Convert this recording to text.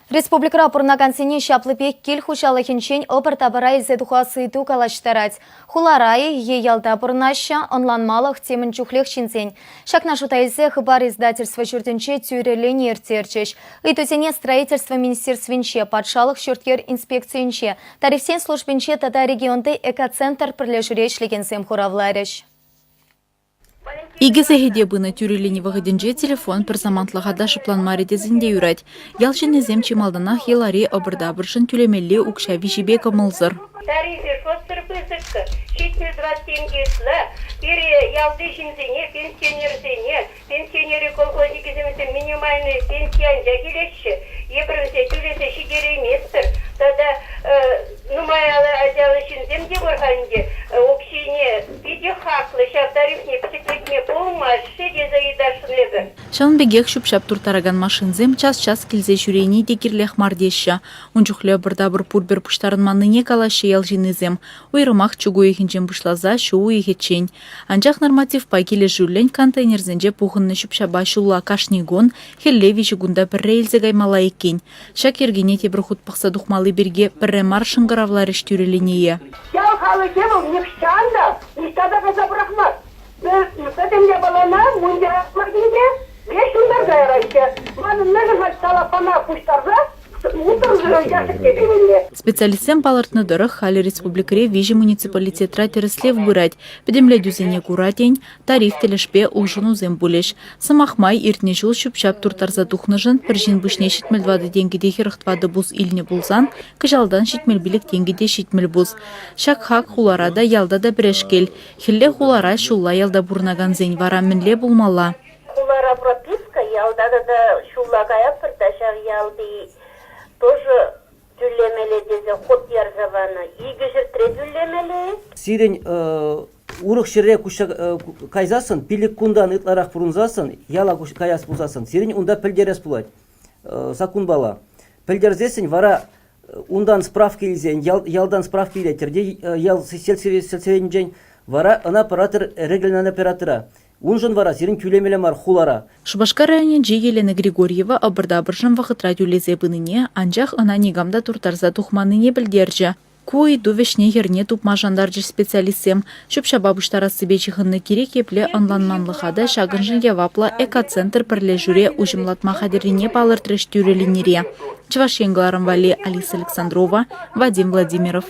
Республикӑра пурӑнакансене ҫаплипех кил хуҫалӑхӗнчен ӑпӑр-тапӑра илсе тухас ыйту калаҫтарать. Хулара-и е ялта пурӑнаҫҫӗ, ӑнланмалӑх темӗн чухлех ҫынсен. Ҫакна шута илсе Хыпар издательство ҫуртӗнче тӳрӗ лини ирттерчӗҫ. Ыйтусене строительство министерствинче, патшалӑх ҫурт-йӗр инспекцийӗнче, тарифсен службинче тата регионти Экоцентр пӗрлешӳре ӗҫлекенсем хуравларӗҫ. Икӗ сехете пынӑ тӳрӗ лини вӑхӑтӗнче телефон пӗр самантлӑха та шӑпланмарӗ тесен те юрать. Ял ҫыннисем чи малтанах йӑлари ӑпӑр-тапӑршӑн тӳлемелли укҫа виҫипе кӑмӑлсӑр. Тарифӗ шутсӑр пысӑккӑ, 74 тенкӗ ытла. Пире, ялти ҫынсене, пенсионерсене, пенсионеры колхозникӗсем минимальнӑй пенси анчах илеҫҫӗ. Эпир вӗсене тӳлесе ҫитерейместпӗр. Тата нумай ачаллӑ ҫынсем те пур-ха ӗнтӗ, укҫине Питӗ хаклӑ ҫав тарифне пӗчӗклетме пулмасть-ши тесе ыйтасшӑн эпӗ. Ҫавӑн пекех ҫӳп-ҫап турттаракан машинсем час-час килсе ҫӳрени те кирлех мар теҫҫӗ. Ун чухлӗ ӑпӑр-тапӑр пурпӗр пуҫтарӑнманнине калаҫҫӗ ял ҫыннисем. Уйрӑмах чӳк уйӑхӗнчен пуҫласа ҫу уйӑхӗччен. Анчах нормативпа килӗшӳллӗн контейнерсенче пухӑннӑ ҫӳп-ҫапа ҫулла кашни кун, хӗлле виҫӗ кунта пӗрре илсе каймалла иккен. Ҫак йӗркене тепӗр хут пӑхса тухмалли пирки пӗрре мар шӑнкӑравларӗҫ тӳрӗ линие. Ял халӑхӗ вӑл нихҫан та ниҫта та кайса пӑрахмасть. Пӗтӗм япалана мунча мӑрсинче веҫ ҫунтарса яраҫҫӗ. Манӑн мӗншӗн халь салаппана пуҫтарса Специалистсем палӑртнӑ тӑрӑх, халӗ республикӑри виҫӗ муниципалитетра тӗрӗслев пырать. Пӗтӗмлетӳсене кура, тен, тариф тӗлӗшпе улшӑнусем пулӗҫ. Сӑмах май, иртнӗ ҫул ҫӳп-ҫап турттарса тухнӑшӑн пӗр ҫын пуҫне 74 тенкӗ те 44 пус илнӗ пулсан, кӑҫалтан 75 тенкӗ те 70 пус. Ҫак хак хулара та, ялта та пӗрешкел. Хӗлле хулара, ҫулла ялта пурӑнакансен вара мӗнле пулмалла? Хулара прописка, ялта тата ҫулла каятпӑр та ҫав ялти тоже тӳлемелле тесе хут ярса панӑ. Икӗ ҫӗртре тӳлемелле-и? Сирӗн урӑх ҫӗре куҫса кайсассӑн, пилӗк кунтан ытларах пурӑнсассӑн, яла каяс пулсассӑн, сирӗн унта пӗлтерес пулать саккунпала. Пӗлтерсессӗн вара унтан справка илсен, ялтан справка илеттӗр те ял сельсоветӗнчен, вара ӑна паратӑр региональный оператора. Уншӑн вара сирӗн тӳлемелле мар хулара. Шупашкар районӗнчи Елена Григорьева ӑпӑр-тапӑршӑн вӑхӑтра тӳлесе пынине, анчах ӑна никам та турттарса тухманнине пӗлтерчӗ. Ку ыйту вӗҫне-хӗрне тупма шантарчӗҫ специалистсем. Ҫӳп-ҫапа пуҫтарассипе ҫыхӑннӑ кирек епле ӑнланманлӑха та ҫакӑншӑн яваплӑ Экоцентр пӗрлешӳре уҫӑмлатма хатӗррине палӑртрӗҫ тӳрӗ линире. Чӑваш Ен кӑларӑм валли Алиса Александрова, Вадим Владимиров.